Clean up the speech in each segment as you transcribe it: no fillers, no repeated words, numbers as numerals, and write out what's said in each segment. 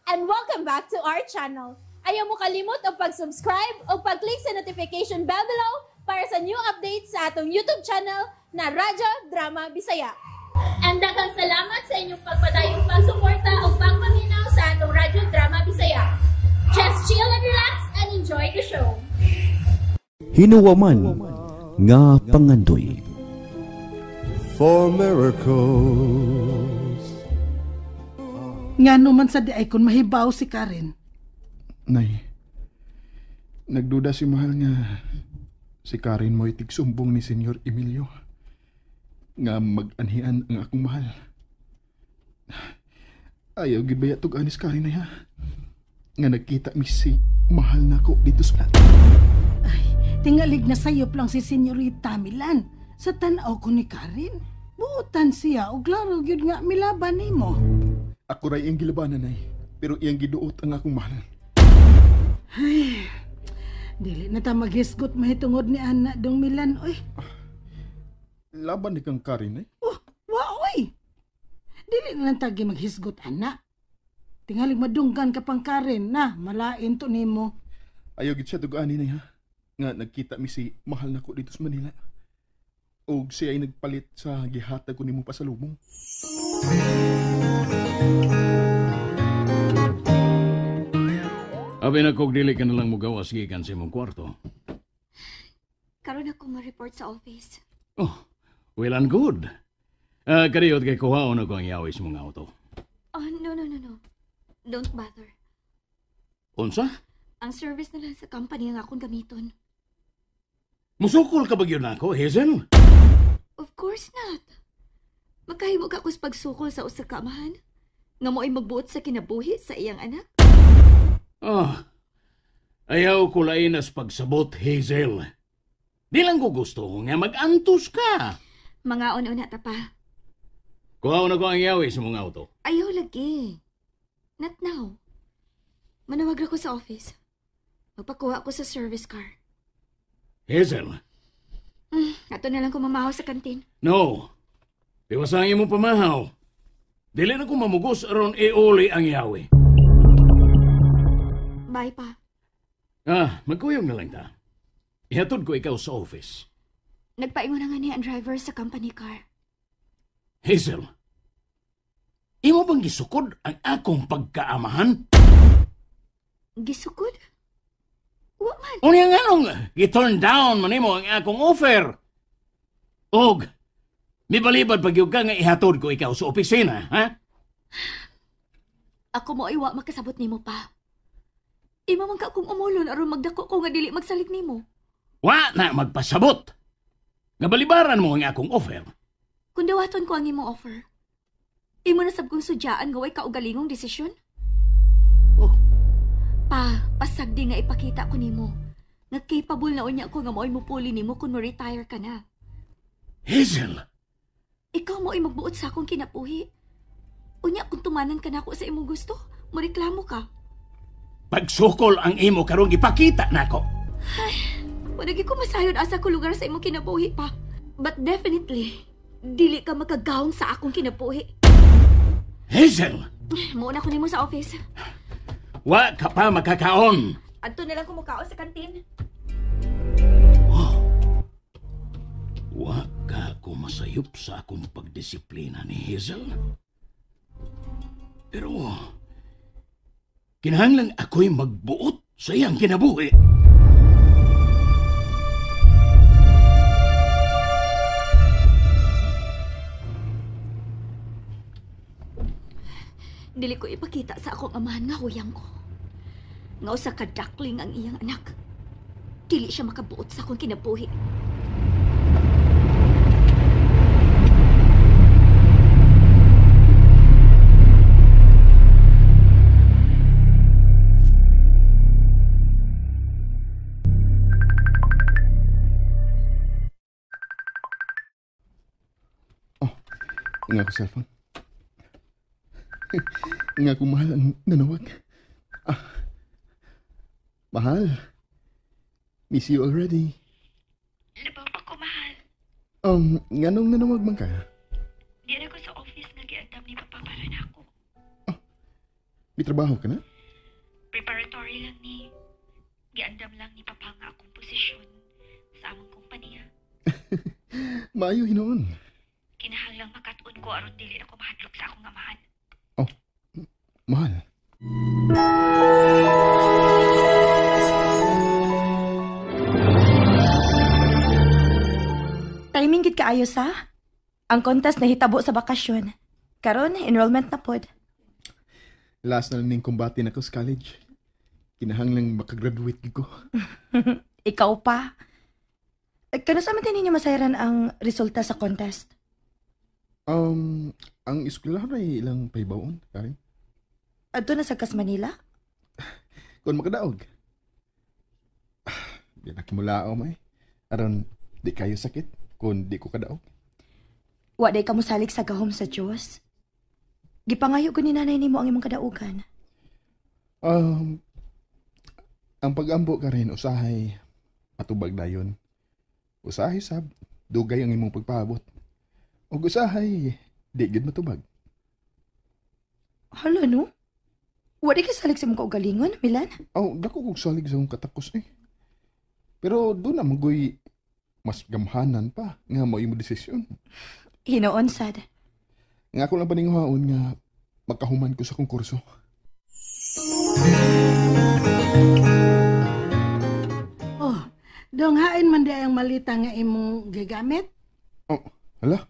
And welcome back to our channel. Ayaw mo kalimot og pag-subscribe o pag-click sa notification bell below para sa new updates sa atong YouTube channel na Radyo Drama Bisaya. And daghang salamat sa inyong pagpadayong pagsuporta o pagpaminaw sa atong Radyo Drama Bisaya. Just chill and relax and enjoy the show. Hinuwaman nga pangandoy. For miracles. Ngano man sa diay kun mahibaw si Karen. Nay, nagduda si mahal nga si Karen mo'y tigsumbong ni Senyor Emilio nga mag-anhian ang akong mahal. Ayaw gid baya tug anis Karen na ha. Nga nagkita mi si mahal nako dito sa flat. Ay, tingalig na sayop lang si Senyorita Milan. Sa tan-aw ko ni Karen. Buotan siya og klaro gyud nga milaban nimo. Ako ray iyang gilabanan, nay, pero iyang giduot ang akong mahal. Ay, dili na ta maghisgot mahitungod ni Ana dong Milan, oy. Laban ni kang Karen, eh? Oh, wa, oy. Dili na lang tagi maghisgot, Ana. Tingalig madunggan ka pang Karen na, malain to nimo. Ayaw gid siya dugaan ni ha. Nga nagkita mi si mahal nako dito sa Manila. Og siya ay nagpalit sa gihatag ko nimo pasalubong. Abi na kog dili ka na lang mugawas gikan sa imong kwarto. Karon ako ma-report sa office. Oh, well and good. Kariyot kay kuhaon ako ang yawis mong auto. Oh, no, no, no, no. Don't bother. Unsa? Ang service na lang sa company ang akong gamiton. Musukol ka ba gyud nako, Hazel? Of course not. Magkahimo ka ako sa pagsukol sa usa ka amahan nga mo'y magbuot sa kinabuhi sa iyang anak. Oh, ayaw ko lain as pagsabot, Hazel. Di lang ko gusto nga mag-antos ka. Mangaon-una ta pa. Kuhaon ako ang yawi sa mong auto. Ayaw lagi. Not now. Manawag ra ko sa office. Magpakuha ko sa service car. Hazel. Ato na lang ko mamahaw sa kantin. No. Iwasang imong pamahaw. Dili na ko mamugos aron iuli ang yawi. Bye pa. Ah, magkuyog na lang ta. Ihatod ko ikaw sa office. Nagpaingon na nga niya ang driver sa company car. Hazel, imo bang gisukod ang akong pagkaamahan? Gisukod? Wa man. Unya nga nung gi-turn down man nimo ang akong offer. Og, mibalibad pag ka nga ihatod ko ikaw sa opisina, ha? Ako mo ay wa makasabot nimo pa. Imo man ka akong umulon aron magdako ko nga dili magsalig nimo. Wa na magpasabot. Nga balibaran mo ang akong offer. Kung dawaton ko ang imong offer, imo na sab kong sudyaan nga way kaugalingong desisyon. Oh. Pa, pasagdi nga ipakita ko nimo. Nga capable na unya ko nga mo'y mupuli nimo kung mo-retire ka na. Hazel! Ikaw mo'y magbuot sa akong kinabuhi. Unya kung tumanan ka nako sa imong gusto, moreklamo ka. Pagsukol ang imo karong ipakita nako. Ay, wala gyud ko masayod asa ko lugar sa imong kinabuhi pa. But definitely, dili ka makagawong sa akong kinabuhi. Hazel! Muuna ko nimo sa office. Wa ka pa makakaon. Adto na lang ko mukaon sa kantin. Oh. Wa ka ko masayop sa akong pagdisiplina ni Hazel. Pero kinahanglang ako'y magbuot sa iyang kinabuhi. Dili ko ipakita sa akong amahan nga huyang ko. Nga usa ka duckling ang iyang anak. Dili siya makabuot sa akong kinabuhi. Oh, nga ko cellphone. Nga ko mahal ang nanawag. Ah, mahal. Miss you already. Labaw pa ko, mahal. Nganong nanawag man ka? Di na ko sa office nga giandam ni Papa para nako. Oh, May trabaho ka na? Preparatory lang ni. Giandam lang ni Papa nga akong posisyon sa among kumpanya. Maayo hinuon. Kinahanglang makatun ko aron dili ako mahadlok sa akong amahan. Oh, mahal. Timing gid kaayo sa. Ang contest nahitabo sa bakasyon. Karon enrollment na pod. Last na lang ning kumbate na ko sa college. Kinahanglang makagraduate gid ko. Ikaw pa. Kano sa man ninyo masayran ang resulta sa contest? Ang eskwelahan ay ilang pahibaon, Karen. Adto na sa Kas Manila? Kung makadaog. Di na kimulao, may. Aron, di kayo sakit kung di ko kadaog. Wa day ka mosalig sa gahom sa Dios. Gipangayo ko ni nanay nimo ang imong kadaugan. Ang pag-ambo ka rin, usahay matubag dayon. Usahay sab, dugay ang imong pagpaabot. Og usahay, di gid matubag. Hala no? Wa di ka salig sa imong kaugalingon, Milan? Oh, dako kog salig sa akong katakos eh. Pero doon na magoy mas gamhanan pa nga mao imo desisyon. Hinoon sad. Nga ako lang paninguhaon nga makahuman ko sa kongkurso. Oh, dong hain man di ang malita nga imong gigamit? Oh, hala.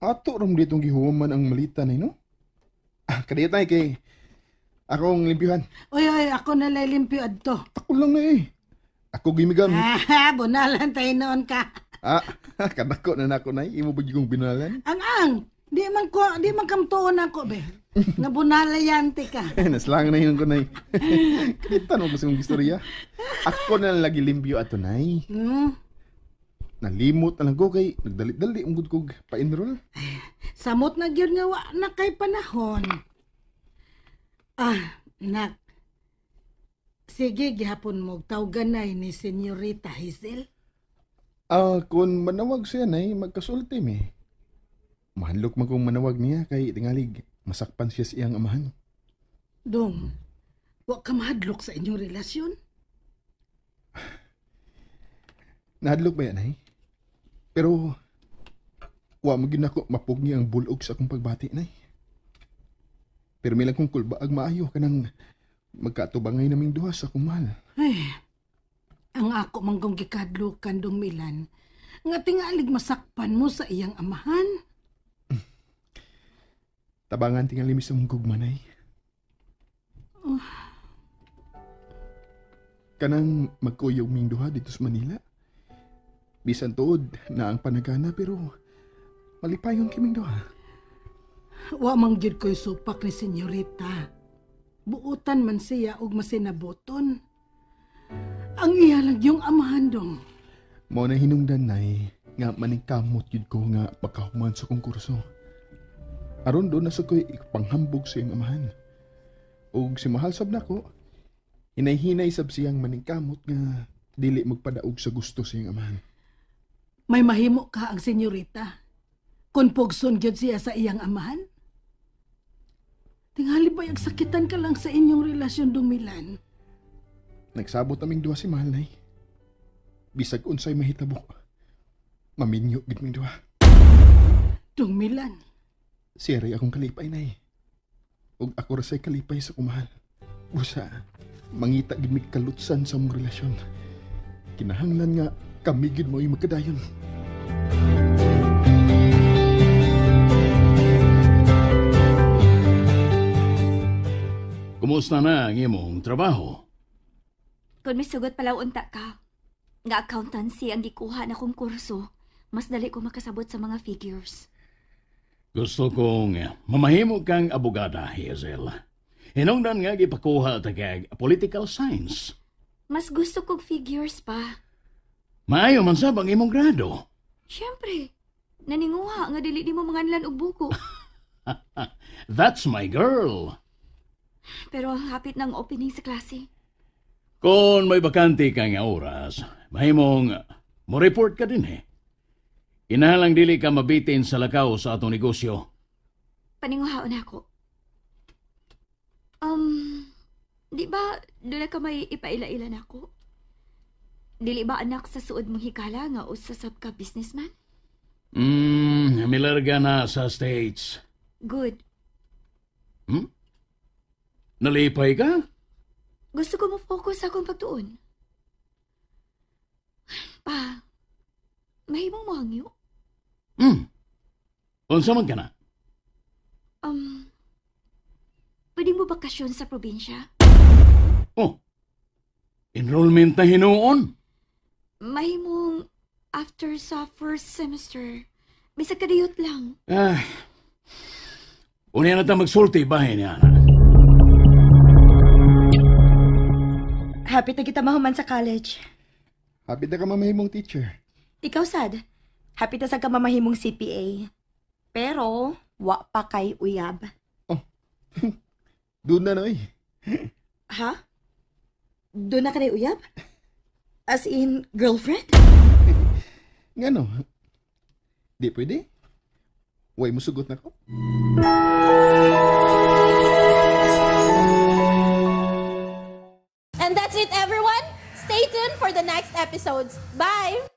Ato ram ditong gihuman ang malita na no? Ah, kadiya tayo kay akong limpyuhan. Oy, oy, ako na lay limpyo adto. Ako lang na eh. Ako gimigamit. Ah, bunalan tayo noon ka. Ah, kadako na nako na imo ba gyud kong binalan? Ang, di man ko, di man kamtuon ako be. Nga bunalayante ka. Naslangan na yun ko nay. Kita no kasi mong istorya. Ako na lang lagi limpyo ato nay. Nalimot na lang ko kay nagdali-dali ang gud kog pa-enroll. Samot na gyud nga wa na kay panahon. Ah, nak. Sige gihapon mo tawganay ni Senyorita Hazel. Ah, kung manawag siya nay magkasulti mi. Mahanlok man kong manawag niya kay tingalig masakpan siya sa iyang amahan. Dong, wa ka mahadlok sa inyong relasyon? Nahadlok ba yan, ay? Pero, wa mo gyud nako mapugni ang bulog sa akong pagbati, nay. Pero may lang kong kulbaag maayo kanang magkatubangay naming duha sa akong mahal. Ay, ang ako man kong gikadlokan, Dong Milan, nga tingalig masakpan mo sa iyang amahan. Tabangan tingali mi sa mong gugmanay. Oh. Kanang magkuyog ming duha dito sa Manila. Bisan tuod na ang panagana pero malipayon kaming duha. Wa mang gyud ko'y supak ni Senyorita. Buutan man siya og masinaboton. Ang iya lang yung amahan dong. Mao na hinungdan nay nga maningkamot gyud ko nga pagkahuman sa kongkurso. Aron doon na sa ko'y ipanghambog sa iyang amahan. Og si mahal sab nako, hinay-hinay sab siyang maningkamot nga dili magpadaog sa gusto sa iyang amahan. May mahimo ka ang senyorita. Kung pugson gyud siya sa iyang amahan. Tingali ba sakitan ka lang sa inyong relasyon, Dong Milan? Nagsabot aming duha si mahal nay. Bisag unsay mahitabo, maminyo gid ming duha. Dong Milan. Siya ray akong kalipay, nay. Ug ako ra say kalipay sa kumahal. Busa, mangita gid mig kalutsan sa among relasyon. Kinahanglan nga kami gid mo'y magkadayon. Kumusta na ang imong trabaho? Kung may sugot pala unta ka, nga accountancy ang gikuha na kong kurso, mas dali ko makasabot sa mga figures. Gusto kong mamahimo kang abogada, Hazel. Hinungdan nga gipakuha tagag political science. Mas gusto kong figures pa. Maayo man sab ang imong grado. Siyempre, naninguha nga dili nimo manganlan og buko. That's my girl. Pero hapit ng opening sa klase. Kung may bakante ka nga oras, mahimong mo-report ka din eh. Inahalang dili ka mabitin sa lakaw sa atong negosyo. Paninguhaon ako. Di ba doon na ka may ipaila-ila nako? Dili ba anak sa suod mong hikala nga usa sab ka businessman? Milarga na sa States. Good. Nalipay ka? Gusto ko mo focus sa akong pagtuon. Pa, mahimong mohangyo? Unsa man ka na? Pwede mo bakasyon sa probinsya? Oh, enrollment na hinuon. Mahimong after sa first semester. Bisag kadiyot lang. Ah, unya na ta magsulti bahin niya. Happy na kita mahuman sa college. Happy na ka mamahimong teacher. Ikaw, sad. Happy ta sa ka mamahimong CPA. Pero, wa pa kay uyab. Oh. Doon na, noy. Ha? Doon na ka na uyab? As in, girlfriend? Ngano? Di pwede? Way musugot na ko. And that's it, everyone. Stay tuned for the next episodes. Bye!